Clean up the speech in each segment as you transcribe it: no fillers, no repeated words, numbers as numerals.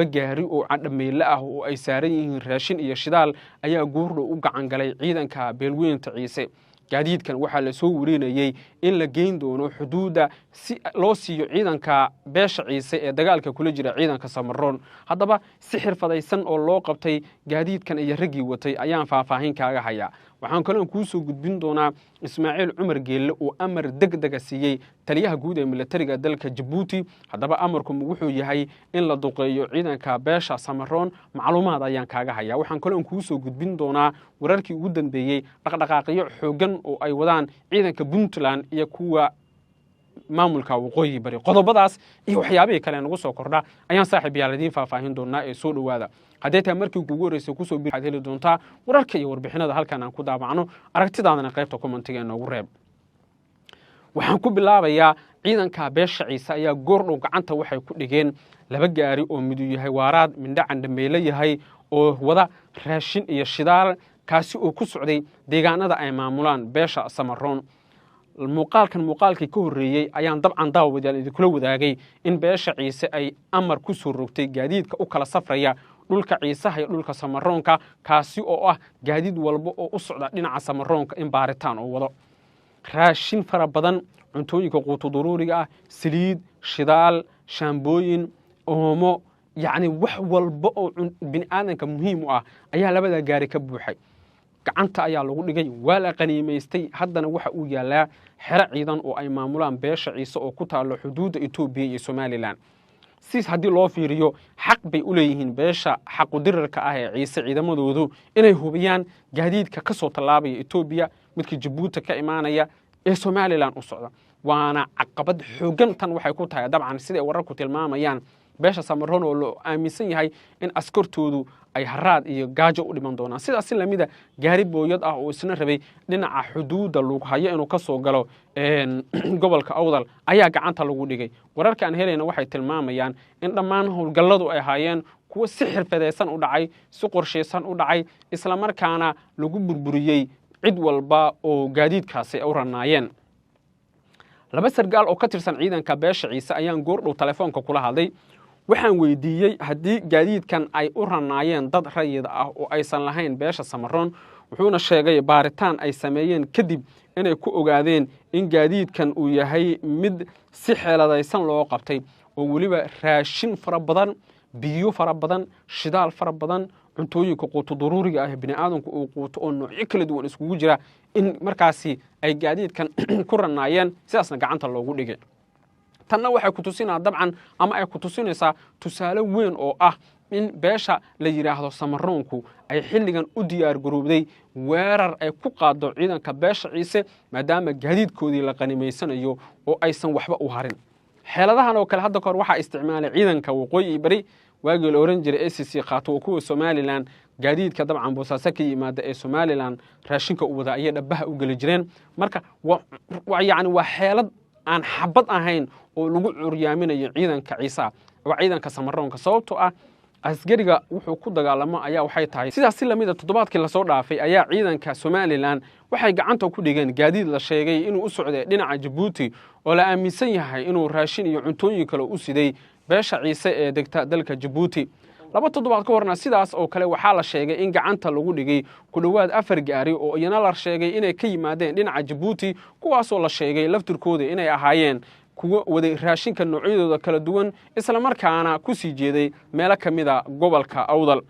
Gaari oo cadhameyle ah oo ay saaran yihiin raashin iyo shidaal ayaa goordhow u gacan galay ciidanka beelweynta Ciise. Gaadiidkan waxaa la soo warinayey in la geyn doono xuduudda si loo siiyo ciidanka beesha Ciise ee dagaalka kula jira ciidanka Samaroon. Haddaba si xirfadaysan oo loo qabtay gaadiidkan iyo raggii watay ayaan faahfaahin kaaga hayaa. Waxaan kaloon kuu soo gudbin doonaa Ismaaciil Cumar Geelle oo amar deg dega siiyey taliyaha guud ee militariga dalka Jabuuti. Haddaba amarku wuxuu yahay in la duqeeyo ciidanka beesha Samaroon, macluumaad ayaan kaaga hayaa. Waxaan kaloon kuu soo gudbin doonaa wararkii ugu dambeeyey dhaqdhaqaaqyo xooggan oo ay wadaan ciidanka Puntland iyo kuwa maamulka Waqooyi Bari. Qodobadaas iyo waxyaabihii kale nagu soo kordha ayaan saaxiib yaal idiin faahfaahin doonaa ee soo dhowaada. Haddee taa markii kugu horreysay kusoo bir, waxaad heli doontaa wararka iyo warbixinada halkan aan ku daabacno. Aragtidaadana qaybta commentiga inoogu reeb. Waxaan ku bilaabayaa ciidanka beesha Ciise ayaa goordhow gacanta waxay ku dhigeen laba gaari oo midu yahay waaraad mindho candhameyle yahay oo wada raashin iyo shidaal, kaasi oo ku socday deegaanada ay maamulaan beesha Samaroon. Muuqaalkan muuqaalkii ka horreeyey ayaan dabcan daawadayaal idinkula wadaagay in beesha Ciise ay amar ku soo rogtay gaadiidka u kala safraya dhulka Ciisaha iyo dhulka Samaroonka, kaasi oo ah gaadiid walba oo u socda dhinaca Samaroonka in baaritaan oo wado. Raashin fara badan, cuntooyinka quuto daruuriga ah, saliid, shidaal, shaambooyin, oomo, yacni wax walba oo bini aadanka muhiim u ah ayaa labada gaari ka buuxay. Gacanta ayaa lagu dhigay, waa la qaniimaystay. Haddana waxa uu yaalaa xero ciidan oo ay maamulaan beesha Ciise oo ku taallo xuduudda Etoobiya iyo Somalilan. Si haddii loo fiiriyo, xaq bay u leeyihiin beesha xaqudirarka ah ee Ciise ciidamadoodu inay hubiyaan gaadiidka ka soo tallaabaya Etoobiya, midka Jabuuti ka imaanaya ee Somalilan u socda. Waana caqabad xooggan tan waxay ku tahay dabcan siday wararku tilmaamayaan beesha Samaroon oo loo aaminsan yahay in askartoodu ay haraad iyo gaajo u dhiman doonaan. Sidaas si lamida gaari booyad ah oo isna rabay dhinaca xuduudda Lughayo inuu ka soo galo gobolka Awdal ayaa gacanta lagu dhigay. Wararka aan helayna waxay tilmaamayaan in dhammaan howlgalladu ay ahaayeen kuwo si xirfadaysan u dhacay, si qorshaysan u dhacay, islamarkaana lagu burburiyey cid walba oo gaadiidkaasi ay u ranaayeen. Laba sargaal oo ka tirsan ciidanka beesha Ciise ayaan goordhow telefoonka kula hadlay. Waxaan weydiiyey haddii gaadiidkan ay u ranaayeen dad rayid ah oo aysan lahayn beesha Samaroon, wuxuuna sheegay baaritaan ay sameeyeen kadib inay ku ogaadeen in gaadiidkan uu yahay mid si xeeladaysan loo qabtay oo weliba raashin fara badan, biyo fara badan, shidaal fara badan, cuntooyinka quuto daruuriga ah bini aadamku uu quuto oo noocyo kala duwan iskugu jira in markaasi ay gaadiidkan ku ranaayeen, sidaasna gacanta loogu dhigay. Tanna waxay ku tusinaa dabcan ama ay ku tusinaysaa tusaale weyn oo ah in beesha la yidhaahdo Samaroonku ay xilligan u diyaar garoobday weerar ay ku qaado ciidanka beesha Ciise, maadaama gaadiidkoodii la qanimaysanayo oo aysan waxba u harin. Xeeladahan oo kale hadda kahor waxaa isticmaalay ciidanka Waqooyi Bari waagii la ohan jiray ACC Khaato oo kuwa Somalilan gaadiidka dabcan Boosaaso ka yimaada ee Somalilan raashinka u wada ayay dhabbaha u geli jireen. Marka yacni waa xeelad aan xabad ahayn oo lagu curyaaminayo ciidanka Ciisaha waa ciidanka Samaroonka, sababtoo ah askariga wuxuu ku dagaalamo ayaa waxay tahay sidaas. Si lamida toddobaadkii lasoo dhaafay ayaa ciidanka Somalilan waxay gacanta ku dhigeen gaadiid la sheegay inuu u socday dhinaca Jabuuti oo la aaminsan yahay inuu raashin iyo cuntooyin kale u siday beesha Ciise ee degta dalka Jabuuti. 2 toddobaad ka horna sidaas oo kale waxaa la sheegay in gacanta lagu dhigay ku dhowaad 4 gaari oo iyana la sheegay inay ka yimaadeen dhinaca Jabuuti, kuwaasoo la sheegay laftirkooda inay ahaayeen kuwa waday raashinka noocyadooda kala duwan, islamarkaana ku sii jeeday meelo ka mida gobolka Awdal.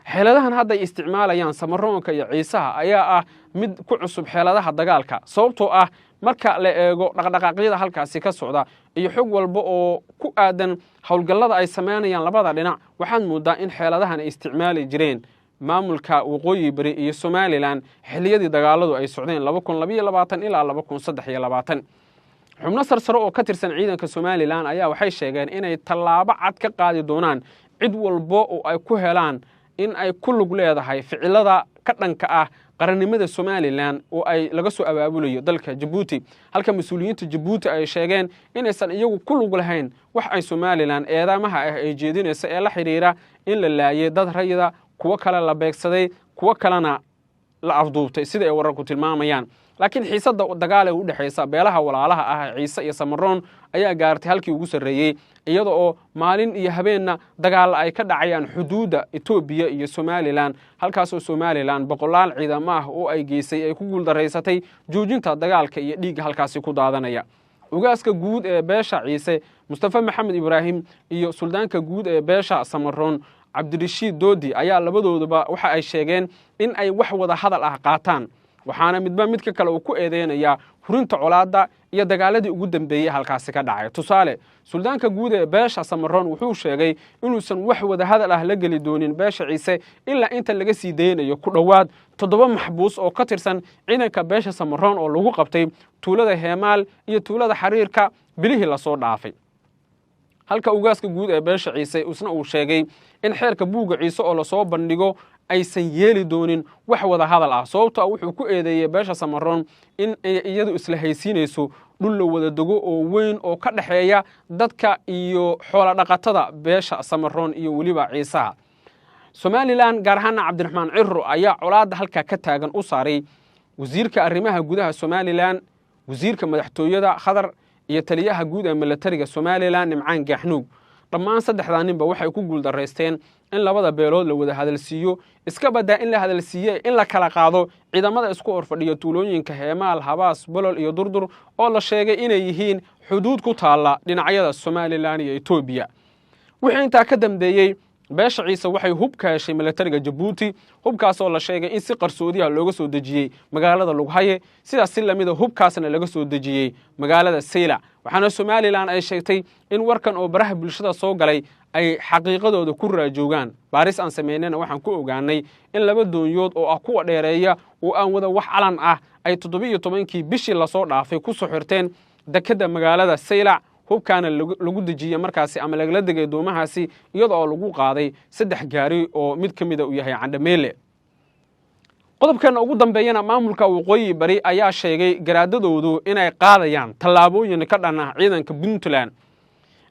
Xeeladahan hadday isticmaalayaan Samaroonka iyo Ciisaha ayaa ah mid ku cusub xeeladaha dagaalka, sababtoo ah marka la eego dhaqdhaqaaqyada halkaasi ka socda iyo xog walba oo ku aadan howlgallada ay samaynayaan labada dhinac, waxaad moodaa in xeeladahan ay isticmaali jireen maamulka Waqooyi Bari iyo Somalilan xilliyadii dagaaladu ay socdeen 2022 ilaa 2023. Xubno sarsare oo ka tirsan ciidanka Somalilan ayaa waxay sheegeen inay tallaabo cad ka qaadi doonaan cid walba oo ay ku helaan in ay ku lug leedahay ficilada ka dhanka ah qarannimada Somalilan oo ay laga soo abaabulayo dalka Jabuuti, halka mas-uuliyiinta Jabuuti ay sheegeen inaysan iyagu ku lug lahayn wax ay Somalilan eedaamaha ah ay jeedinaysa ee la xidhiira in la laayay dad rayida, kuwo kale la beegsaday, kuwo kalena la afduubtay sida ay wararku tilmaamayaan. Laakiin xiisadda dagaal ee u dhexaysa beelaha walaalaha ah Ciise iyo Samaroon ayaa gaartay halkii ugu sarreeyey, iyada oo maalin iyo habeenna dagaalla ay ka dhacayaan xuduudda Etoobiya iyo Somalilan, halkaasoo Somalilan boqolaal ciidamo ah oo ay geysay ay ku guuldaraysatay joojinta dagaalka iyo dhiigga halkaasi ku daadanaya. Ugaaska guud ee beesha Ciise Mustafa Maxamed Ibraahim iyo suldaanka guud ee beesha Samaroon Cabdirashiid Doodi ayaa labadooduba waxa ay sheegeen in ay wax wada hadal ah qaataan, waxaana midba midka kale uu ku eedeynayaa hurinta colaadda iyo dagaaladii ugu dambeeyey halkaasi ka dhacay. Tusaale, suldaanka guud ee beesha Samaroon wuxuu sheegay inuusan wax wada hadal ah la geli doonin beesha Ciise ilaa inta laga sii daynayo ku dhowaad 7 maxbuus oo ka tirsan ciidanka beesha Samaroon oo lagu qabtay tuulada Heemaal iyo tuulada Xariirka bilihii lasoo dhaafay. Halka ugaaska guud ee beesha Ciise isna uu sheegay in xeerka buugga Ciise oo lasoo bandhigo aysan yeeli doonin wax wada hadal ah, sababto ah wuxuu ku eedeeyey beesha Samaroon in ay iyadu isla haysiinayso dhul la wada dego oo weyn oo ka dhexeeya dadka iyo xoola dhaqatada beesha Samaroon iyo weliba Ciisaha. Somalilan gaar ahaana Cabdiraxmaan Ciro ayaa colaadda halkaa ka taagan u saaray wasiirka arrimaha gudaha Somalilan, wasiirka madaxtooyada Khadar iyo taliyaha guud ee milatariga Somalilan Nimcaan Gaaxnuug. Dhammaan saddexdaa ninba waxay ku guuldaraysteen in labada beelood la wada hadalsiiyo, iska badaa in la hadalsiiye in la kala qaado ciidamada isku horfadhiya tuulooyinka Heemaal, Habaas, Bolol iyo Durdur oo la sheegay inay yihiin xuduud ku taalla dhinacyada Somalilan iyo Etoobiya. Wixii intaa ka dambeeyey beesha Ciise waxay hub ka heshay milatariga Jabuuti, hubkaasoo la sheegay in si qarsoodiyaha looga soo dejiyey magaalada Lughaye, sidaas si lamida hubkaasna laga soo dejiyey magaalada Sayla. Waxaana Somalilan ay sheegtay in warkan oo baraha bulshada soo galay ay xaqiiqadooda ku raajoogaan. Baaris aan samaynayna waxaan ku ogaanay in 2 doonyood oo ah kuwa dheereeya oo aan wada wax calan ah ay 17kii bishii lasoo dhaafay ku soo xirteen dekedda magaalada Saylac, hubkaana lagu dejiyey markaasi ama lagala degay doomahaasi, iyada oo lagu qaaday 3 gaari oo mid ka mida uu yahay Candhameele. Qodobkeena ugu dambeeyana, maamulka Waqooyi Bari ayaa sheegay garaadadoodu inay qaadayaan tallaabooyin ka dhan ah ciidanka Puntland.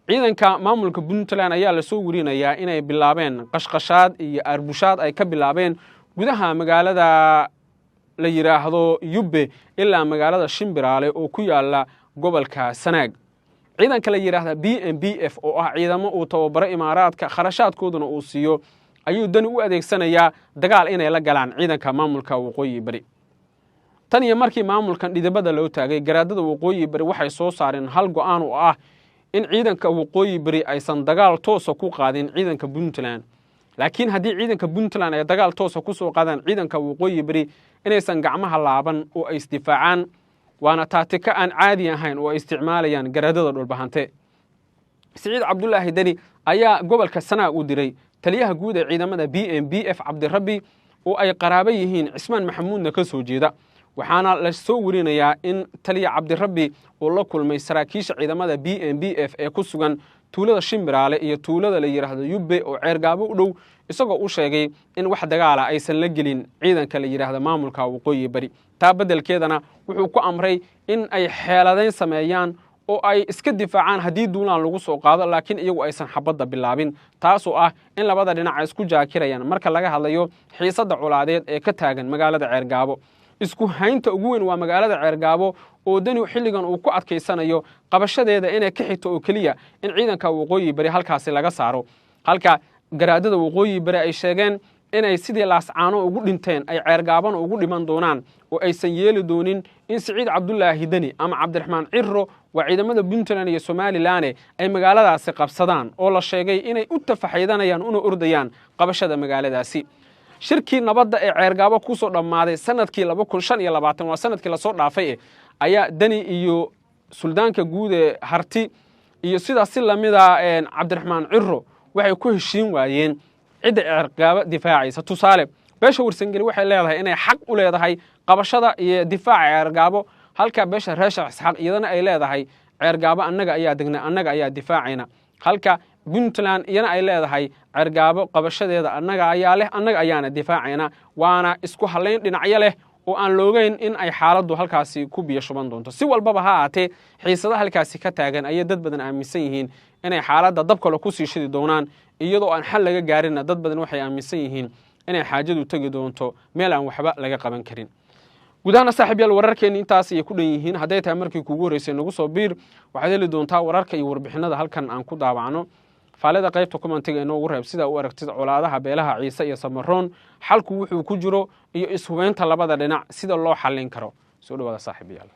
Ciidanka maamulka Puntland ayaa lasoo werinayaa inay bilaabeen qashqashaad iyo arbushaad ay ka bilaabeen gudaha magaalada la yidhaahdo Yubbe ilaa magaalada Shimbiraale oo ku yaala gobolka Sanaag. Ciidanka la yidhaahda B M B F oo ah ciidamo uu tababaro Imaaraadka, kharashaadkooduna uu siiyo, ayuu dani u adeegsanayaa dagaal inay la galaan ciidanka maamulka Waqooyi Bari. Tan iyo markii maamulkan dhidibada loo taagay, garaadada Waqooyi Bari waxay soo saareen hal go'aan oo ah in ciidanka Waqooyi Bari aysan dagaal toosa ku qaadin ciidanka Puntland, laakiin haddii ciidanka Puntland ay dagaal toosa ku soo qaadaan ciidanka Waqooyi Bari inaysan gacmaha laaban oo ay isdifaacaan. Waana taatika aan caadi ahayn oo ay isticmaalayaan garaadada Dhulbahante. Siciid Cabdulaahi Deni ayaa gobolka Sanaag u diray taliyaha guud ee ciidamada B M B F Cabdirabbi oo ay qaraabo yihiin Cismaan Maxamuudna ka soo jeeda. Waxaana la soo werinayaa in taliya Cabdirabbi uu la kulmay saraakiisha ciidamada B M B F ee ku sugan tuulada Shimbiraale iyo tuulada la yidhaahdo Yubbe oo Ceergaabo u dhow, isagoo u sheegay in wax dagaala aysan la gelin ciidanka la yidhaahda maamulka Waqooyi Bari. Taa beddelkeedana wuxuu ku amray in ay xeeladayn sameeyaan oo ay iska difaacaan haddii duulaan lagu soo qaado, laakiin iyagu aysan xabadda bilaabin, taasoo ah in labada dhinac ay isku jaakirayaan marka laga hadlayo xiisadda colaadeed ee ka taagan magaalada Ceergaabo. Isku haynta ugu weyn waa magaalada Ceergaabo oo Deni xilligan uu ku adkaysanayo qabashadeeda inay ka xigto oo keliya in ciidanka Waqooyi Bari halkaasi laga saaro, halka garaadada Waqooyi Bari ay sheegeen inay sidii Laascaano ugu dhinteen ay Ceergaabana ugu dhiman doonaan oo aysan yeeli doonin in Siciid Cabdulaahi Deni ama Cabdiraxmaan Ciro waa ciidamada Puntland iyo Somalilan ay magaaladaasi qabsadaan, oo la sheegay inay u tafaxaydanayaan una ordayaan qabashada magaaladaasi. Shirkii nabadda ee Ceergaabo ku soo dhammaaday sanadkii 2025, waa sanadkii lasoo dhaafay, ayaa Deni iyo suldaanka guud ee Harti iyo sidaas si lamida Cabdiraxmaan Ciro waxay ku heshiin waayeen cidda Ceergaabo difaacaysa. Tusaale, beesha Warsangeli waxay leedahay inay xaq u leedahay qabashada iyo difaaca Ceergaabo, halka beesha Reer Sheekh Isxaaq iyadana ay leedahay Ceergaabo annaga ayaa degna, annaga ayaa difaacayna, halka Puntland iyana ay leedahay Ceergaabo qabashadeeda annaga ayaa leh, annaga ayaana difaacayna. Waana isku halayn dhinacyo leh oo aan loogeyn in ay xaaladdu halkaasi ku biyo shuban doonto. Si walbaba ha ahaatee, xiisada halkaasi ka taagan ayay dad badan aaminsan yihiin inay xaaladda dab kale kusii shidi doonaan, iyadoo aan xal laga gaarinna dad badan waxay aaminsan yihiin inay xaajadu tegi doonto meel aan waxba laga qaban karin. Guudahana saaxiib yaal, wararkeenni intaas ayay ku dhan yihiin. Hadday tahay markii kuugu horreysay nagu soo biir, waxaad heli doontaa wararka iyo warbixinada halkan aan ku daawacno. Faalida qaybta commentiga inoogu reeb sidaa u aragtid colaadaha beelaha Ciise iyo Samaroon, xalku wuxuu ku jiro iyo ishubeynta labada dhinac sida loo xallin karo. Soo dhawaada saaxiibayaal.